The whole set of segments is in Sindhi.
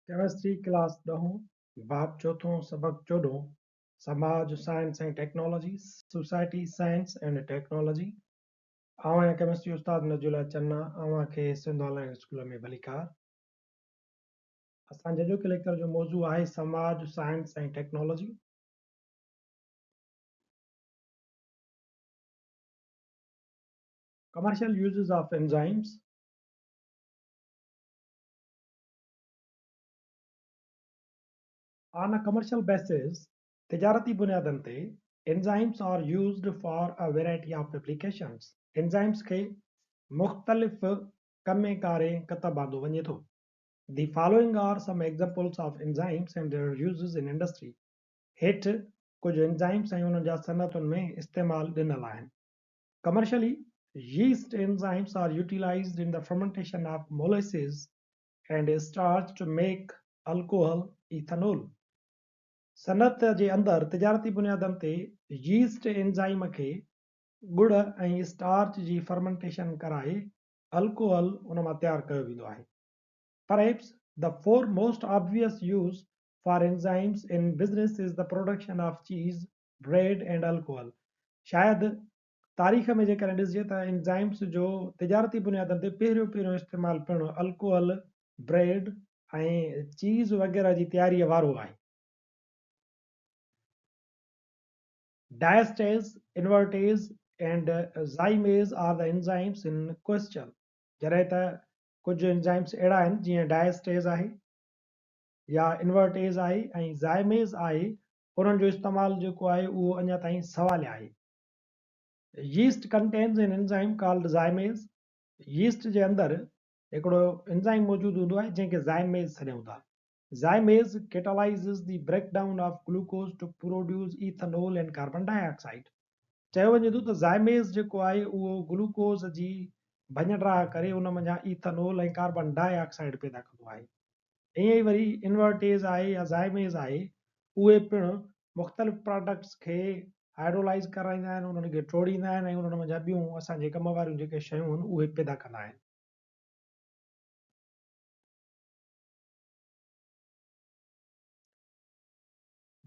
ڪيمسٽري ڪلاس ڏهون، باب چوٿون، سبق چوڏهون، سماج، science ۽ technology, Society, Science and Technology، آئون آهيان ڪيمسٽري استاد نجي الله چنا، اوهان کي سنڌ آن لائين اسڪول ۾ ڀليڪار. اسان جي اڄوڪي ليڪچر جو موضوع آهي سماج، science ۽ technology. Commercial uses of enzymes. On a commercial basis, تجارتي بنيادن تي، enzymes are used for a variety of applications. Enzymes کي مختلف ڪمي ڪاري ڪتب آندو وڃي ٿو. The following are some examples of enzymes and their uses in industry. هيٺ ڪجهه انزائمز ۽ انهن جا صنعتن ۾ استعمال ڏنل آهن. Commercially, yeast enzymes are utilized in the fermentation of molasses and starch to make alcohol ethanol. صنعت جي اندر تجارتي بنيادن تي ييسٽ انزائم کي ڳڙ ۽ اسٽارچ جي فرمنٽيشن ڪرائي الڪوحل ان مان تيار ڪيو ويندو آهي. Perhaps the foremost obvious use for enzymes in business is the production of cheese, bread and alcohol. شايد تاريخ ۾ جيڪڏهن ڏسجي ته انزائمز جو تجارتي بنيادن تي پهريون پهريون استعمال پڻ الڪوحل، بريڊ ۽ چيز وغيره جي تياريء وارو آهي. Diastase, invertase and zymase are the enzymes in question. جڏهن ته ڪجهه انزائمز اهڙا آهن جيئن ڊائسٽيز آهي يا انورٽيز آهي ۽ زائميز آهي انهن جو استعمال جيڪو آهي اهو اڃا تائين سواليا آهي. Yeast contains an enzyme called zymase. Yeast جي اندر هڪڙو انزائم موجود هوندو آهي جنهن کي زائميز سڏيون ٿا. Zymase catalyzes the breakdown of glucose to produce ethanol and carbon dioxide. چيو وڃي ٿو ته زائميز جيڪو آهي اهو گلوڪوز جي ڀڃ ڊاهه ڪري ان منجهان ايٿانول ۽ ڪاربن ڊاء آڪسائيڊ پيدا ڪندو آهي. ائين ئي وري انورٽيز آهي يا زائميز آهي اهي پڻ مختلف پراڊڪٽس کي هائيڊرولائيز ڪرائيندا آهن انهن کي ٽوڙيندا آهن ۽ انهن منجهان ٻيون اسان جي ڪم واريون جيڪي شيون آهن اهي پيدا ڪندا آهن.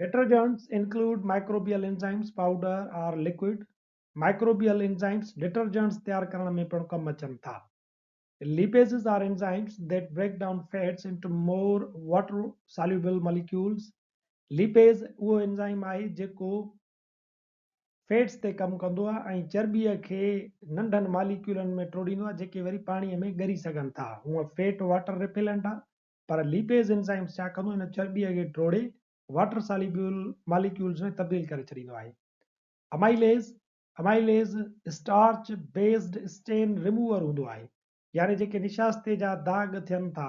Detergents include microbial enzymes, powder or liquid. Microbial enzymes detergents تيار ڪرڻ ۾ پڻ ڪم اچن ٿا. Lipases are enzymes that break down fats into more water soluble molecules. Lipase اهو انزائم آهي جيڪو فيٽس تي ڪم ڪندو آهي ۽ چرٻيء کي ننڍن ماليڪيولن ۾ ٽوڙيندو آهي جيڪي وري پاڻيء ۾ ڳري سگهن ٿا. هونء فيٽ واٽر ريپيلنٽ آهي پر ليپيز انزائمز ڇا ڪندو ان چرٻيء کي ٽوڙي واٽر ساليبل ماليڪيولز ۾ تبديل ڪري ڇڏيندو آهي. Amylase amylase starch based stain remover هوندو آهي يعني جيڪي نشاستي جا داغ ٿين ٿا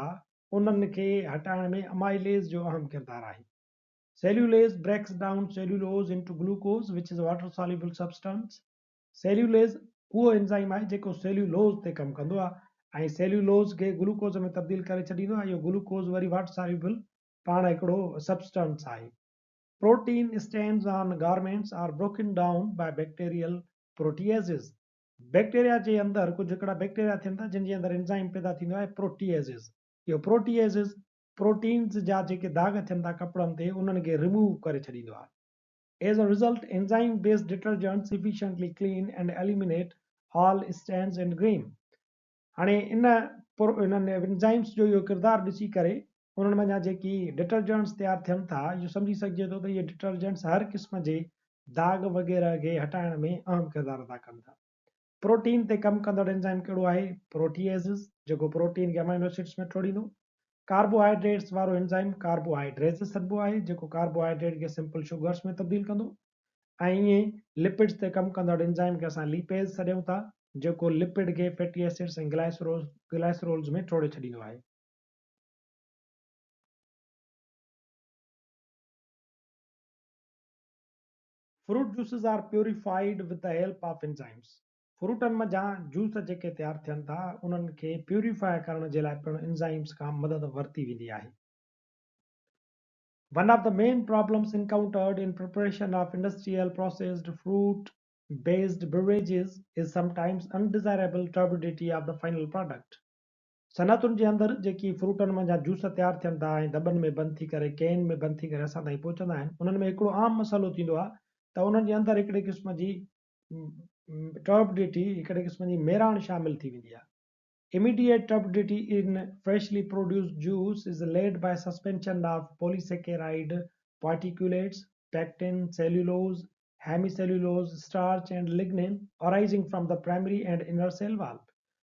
انهن کي هٽائڻ ۾ امائيليز جو اهم ڪردار آهي. Cellulase breaks down cellulose into glucose which is water soluble substance. Cellulase اهو انزائم آهي جيڪو سيليولوز تي ڪم ڪندو آهي ۽ سيليولوز کي گلوڪوز ۾ تبديل ڪري ڇڏيندو آهي اهو گلوڪوز وري واٽر ساليبل پاڻ هڪڙو سبسٽنس آهي. Protein stains on garments are broken down by bacterial proteases. Bacteria جي اندر ڪجهه هڪڙا بيڪٽيريا ٿين ٿا جن جي اندر انزائم پيدا ٿيندو آهي پروٽيئزز. اهو پروٽيئزز پروٽينز جا جيڪي داغ ٿين ٿا ڪپڙن تي انهن کي ريموو ڪري ڇڏيندو آهي. As a result, enzyme based detergents efficiently clean and eliminate all stains and grime. هاڻي ان انهن انزائمز جو اهو ڪردار ڏسي ڪري انهن منجهان جيڪي ڊٽرجنٽس تيار ٿين ٿا اهو سمجهي سگهجي ٿو ته اهي ڊٽرجنٽس هر قسم جي داغ وغيره کي هٽائڻ ۾ اهم ڪردار ادا ڪن ٿا. پروٽين تي ڪم ڪندڙ انزائم ڪهڙو آهي؟ پروٽيئزز جيڪو پروٽين کي امائنو ايسڊس ۾ ٽوڙيندو. ڪاربوهائيڊريٽس وارو انزائم ڪاربوهائيڊريزز سڏبو آهي جيڪو ڪاربوهائيڊريٽ کي سمپل شوگرس ۾ تبديل ڪندو. ۽ ائين لپڊز تي ڪم ڪندڙ انزائم کي اسان ليپيز سڏيون ٿا جيڪو لپڊ کي فيٽي ايسڊس ۽ گلائسرولز ۾ ٽوڙي ڇڏيندو آهي. Fruit juices are purified with the help of enzymes. فروٽن منجهان جوس جيڪي تيار ٿين ٿا انهن کي پيوريفاء ڪرڻ جي لاء پڻ انزائمز کان مدد ورتي ويندي آهي. One of the main problems encountered in preparation of industrial processed fruit based beverages is sometimes undesirable turbidity of the final product. صنعتن جي اندر جيڪي فروٽن منجهان جوس تيار ٿين ٿا ۽ دٻن ۾ بند ٿي ڪري ڪين ۾ بند ٿي ڪري اسان تائين پهچندا آهن، انهن ۾ هڪڙو عام مسئلو ٿيندو آهي ته انهن جي اندر هڪڙي قسم جي ٽربڊٽي، هڪڙي قسم جي ميراڻ شامل ٿي ويندي آهي. Immediate turbidity in freshly produced juice is led by suspension of polysaccharide particulates, pectin, cellulose, hemicellulose, starch and lignin arising from the primary and inner cell wall.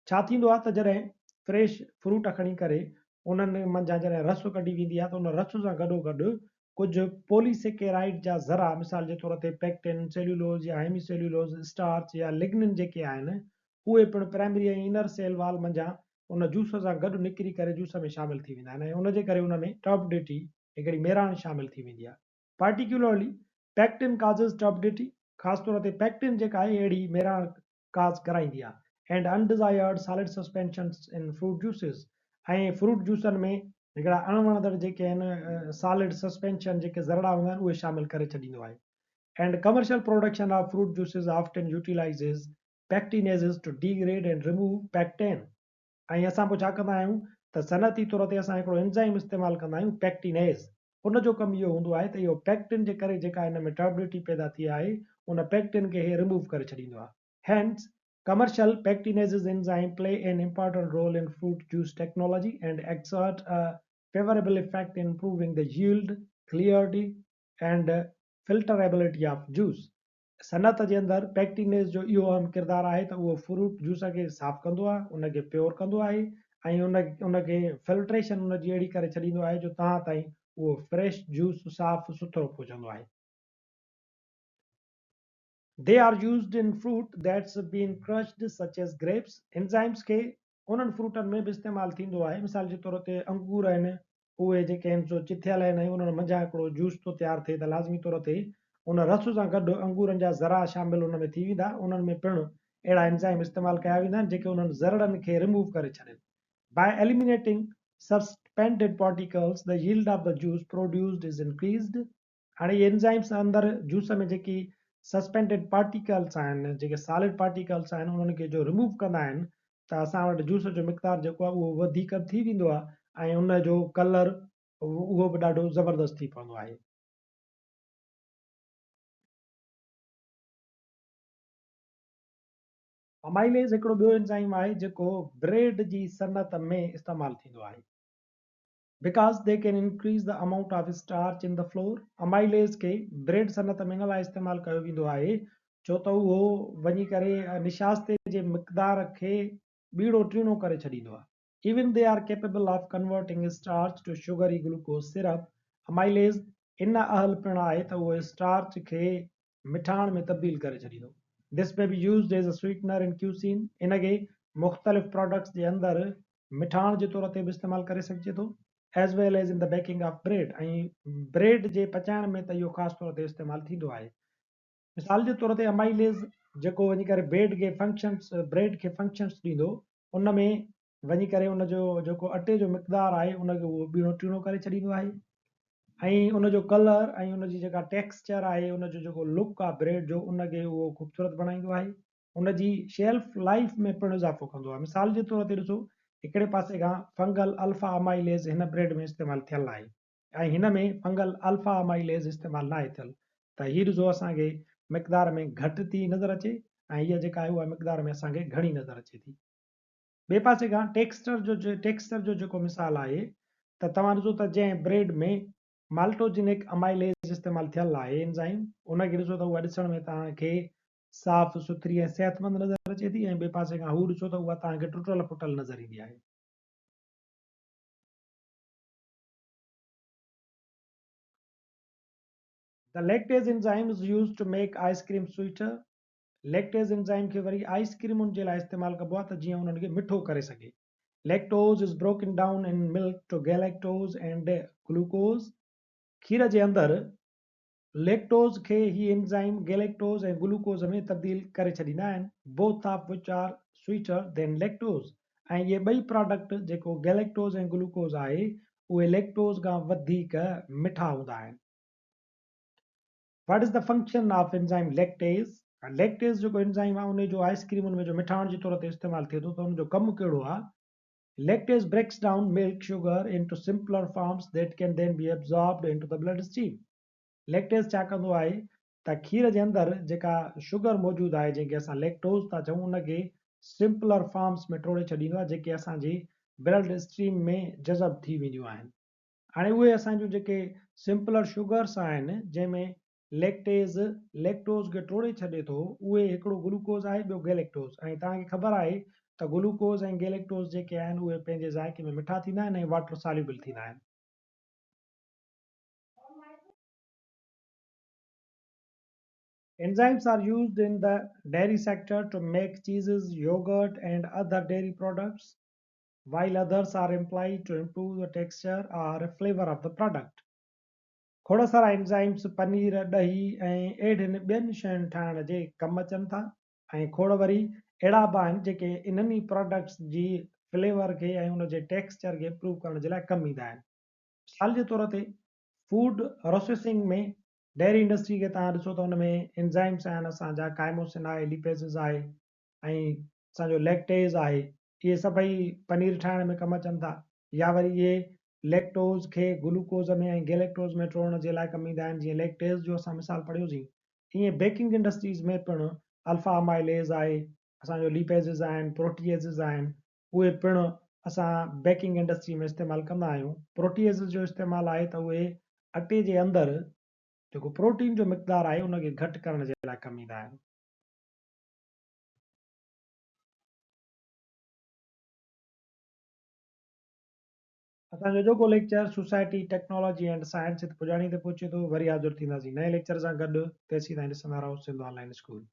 ڇا ٿيندو آهي ته جڏهن فريش فروٽ کڻي ڪري انهن منجهان جڏهن رس ڪڍي ويندي آهي ته ان رس سان گڏو گڏ ڪجهه پولي سيڪيرائيڊ جا ذرا مثال جي طور تي پيڪٽن، سيلولوز يا هيمي سيلولوز، اسٽارچ يا لگنن جيڪي آهن اهي پڻ پرائمري ۽ انر سيل وال منجهان ان جوس سان گڏ نڪري ڪري جوس ۾ شامل ٿي ويندا آهن ۽ ان جي ڪري ان ۾ ٽربڊٽي هڪڙي ميراڻ شامل ٿي ويندي آهي. پارٽيڪيولرلي پيڪٽن ڪازز ٽربڊٽي، خاص طور تي پيڪٽن جيڪا آهي اهڙي ميراڻ ڪاز ڪرائيندي آهي and undesired solid suspensions in fruit juices ۽ fruit جوسن ۾ هڪڙا اڻ وڻندڙ جيڪي آهن سالڊ سسپينشن جيڪي ذرڙا هوندا آهن اهي شامل ڪري ڇڏيندو آهي and commercial production of fruit juices often utilizes pectinases to degrade and remove pectin ۽ اسان پوء ڇا ڪندا آهيون ته صنعتي طور تي اسان هڪڙو انزائم استعمال ڪندا آهيون پيڪٽينيز ان جو ڪم اهو هوندو آهي ته اهو پيڪٽن جي ڪري جيڪا هن ۾ ٽربڊٽي پيدا ٿي آهي ان پيڪٽن کي هي ريموو ڪري ڇڏيندو آهي. Hence, commercial pectinases enzyme play an important role in fruit juice technology and exert a favorable effect in improving the yield, clarity and filterability of juice. صنعت جي اندر پيڪٽينيز جو اهو اهم ڪردار آهي ته اهو فروٽ جوس کي صاف ڪندو آهي، ان کي پيور ڪندو آهي ۽ ان ان کي فلٽريشن ان جي اهڙي ڪري ڇڏيندو آهي جو توهان تائين اهو فريش جوس صاف سٿرو پهچندو آهي. They are used in fruit that's been crushed such as grapes. Enzymes کي انهن فروٽن ۾ به استعمال ٿيندو آهي، مثال جي طور تي انگور آهن، اهي جيڪي آهن سو چٿيل آهن ۽ انهن منجهان هڪڙو جوس ٿو تيار ٿئي ته لازمي طور تي ان رس سان گڏ انگورن جا ذرا شامل ان ۾ ٿي ويندا، انهن ۾ پڻ اهڙا انزائم استعمال ڪيا ويندا آهن جيڪي انهن ذرڙن کي ريموو ڪري ڇڏين. By eliminating suspended particles the yield of the juice produced is increased. هاڻي اهي انزائمس اندر جوس ۾ جيڪي سسپينڊيڊ پارٽيڪلس آهن، جيڪي سالڊ پارٽيڪلس آهن انهن کي جو ريموو ڪندا آهن ته اسان وٽ جوس جو مقدار جيڪو آهي اهو وڌيڪ به ٿي ويندو آهي ۽ ان جو ڪلر اهو به ڏاڍو زبردست ٿي پوندو آهي. امائليز هڪڙو ٻيو انزائم آهي جيڪو بريڊ جي صنعت ۾ استعمال ٿيندو آهي. Because they can increase the amount of starch in the flour, amylase کي بريڊ صنعت ۾ ان لاء استعمال ڪيو ويندو آهي ڇو ته اهو وڃي ڪري نشاستي جي مقدار کي ٻيڻو ٽيڻو ڪري ڇڏيندو آهي. Even they are capable of converting starch to sugary glucose syrup, amylase ان اهل پڻ آهي ته اهو اسٽارچ کي مٺاڻ ۾ تبديل ڪري ڇڏيندو. This may be used as a sweetener in cuisine, ان کي مختلف پراڊڪٽس جي اندر مٺاڻ جي طور تي به استعمال ڪري سگهجي ٿو as well as in the baking of bread ۽ bread جي پچائڻ ۾ ته اهو خاص طور تي استعمال ٿيندو آهي. مثال جي طور تي امائيليز جيڪو وڃي ڪري بيڊ کي فنڪشنس بريڊ کي فنڪشنس ڏيندو ان ۾ وڃي ڪري ان جو جيڪو اٽي جو مقدار آهي ان کي اهو ٻيڻو ٽيڻو ڪري ڇڏيندو آهي ۽ ان جو ڪلر ۽ ان جي جيڪا ٽيڪسچر آهي ان جو جيڪو لڪ آهي بريڊ جو ان کي اهو خوبصورت بڻائيندو آهي. ان جي شيلف لائيف ۾ پڻ اضافو ڪندو آهي. مثال جي طور تي ڏسو هڪڙي پاسي کان فنگل الفا امائيليز هن بريڊ ۾ استعمال ٿيل آهي ۽ هن ۾ فنگل الفا امائيليز استعمال ناهي ٿيل ته هي ڏسو اسان کي مقدار ۾ گهٽ ٿي نظر اچي ۽ هيء جيڪا آهي اها مقدار ۾ اسان کي گهڻي نظر اچي ٿي. ٻئي پاسي کان ٽيڪسچر جو جيڪو مثال آهي ته توهان ڏسو ته جنهن بريڊ ۾ مالٽوجينڪ امائيليز استعمال ٿيل آهي انزائم ان کي ڏسو ته اها ڏسڻ ۾ توهان کي صاف سٿري ۽ صحتمند نظر اچي ٿي ۽ ٻئي پاسي کان هو ڏسو ته اها توهان کي ٽٽل ڦٽل نظر ايندي آهي. The lactase enzyme is used to make ice cream sweeter. Lactase enzyme کي وري آئس ڪريمن جي لاء استعمال ڪبو آهي ته جيئن انهن کي مٺو ڪري سگهي. Lactose is broken down in milk to galactose and glucose. کير جي اندر ليڪٽوز کي هي انزائم گيليڪٽوز ۽ گلوڪوز ۾ تبديل ڪري ڇڏيندا آهن، both of which are sweeter than lactose، ۽ اهي ٻئي پراڊڪٽ جيڪو گيليڪٽوز ۽ گلوڪوز آهي اهي ليڪٽوز کان وڌيڪ مٺا هوندا آهن. What is the function of enzyme lactase؟ Lactase جيڪو انزائم آهي ان جو آئس ڪريمن ۾ جو مٺاڻ جي طور تي استعمال ٿئي ٿو ته ان جو ڪم ڪهڙو آهي؟ Lactase breaks down milk sugar into simpler forms that can then be absorbed into the bloodstream. Lactase ڇا ڪندو آهي ته کير جي اندر جيڪا شگر موجود آهي جنهن کي اسان ليڪٽوز ٿا چئون ان کي سمپلر فارمز ۾ ٽوڙي ڇڏيندو آهي جيڪي اسان جي بلڊ اسٽريم ۾ جذب ٿي وينديون آهن. هاڻي اهي اسان جون جيڪي سمپلر شگرس آهن جنهن ۾ ليڪٽيز ليڪٽوز کي ٽوڙي ڇڏي ٿو، اهي هڪڙو گلوڪوز آهي ٻيو گيليڪٽوز ۽ توهان کي خبر آهي ته گلوڪوز ۽ گيليڪٽوز جيڪي آهن اهي پنهنجي ذائقي ۾ مٺا ٿيندا آهن ۽ واٽر ساليوبل ٿيندا آهن. Enzymes are used in the dairy sector to make cheeses, yogurt and other dairy products, while others are employed to improve the texture or flavor of the product. کوڙ سارا انزائمز پنير، ڏهي ۽ اهڙين ٻين شين ٺاهڻ جي ڪم اچن ٿا ۽ کوڙ وري اهڙا به آهن جيڪي انهن ئي پراڊڪٽس جي فليور کي ۽ ان جي ٽيڪسچر کي امپروو ڪرڻ جي لاء ڪم ايندا آهن. مثال جي طور تي فوڊ پروسيسنگ ۾ ڊيري انڊسٽري کي توهان ڏسو ته ان ۾ انزائمز آهن اسان جا ڪائموسن آهي، ليپيزز آهي ۽ اسان جو ليڪٽيز آهي اهي سڀئي پنير ٺاهڻ ۾ ڪم اچن ٿا يا وري اهي ليڪٽوز کي گلوڪوز ۾ ۽ گيليڪٽوز ۾ ٽوڙڻ جي لاء ڪم ايندا آهن جيئن ليڪٽيز جو اسان مثال پڙهيوسين ايئن بيڪنگ انڊسٽريز ۾ پڻ الفا امائليز آهي اسان جو ليپيزز آهن پروٽيزز آهن اهي پڻ اسان بيڪنگ انڊسٽري ۾ استعمال ڪندا آهيون پروٽيزز جو استعمال آهي ته اهي اٽي جي اندر جيڪو پروٽين جو مقدار آهي ان کي گهٽ ڪرڻ جي لاء ڪم ايندا آهن. اسان جو اڄوڪو lecture society, technology and science هت پڄاڻي تي پهچي ٿو. وري حاضر ٿينداسين نئين ليڪچر سان گڏ. تيسين تائين ڏسندا رهو سنڌ آن لائين اسڪول.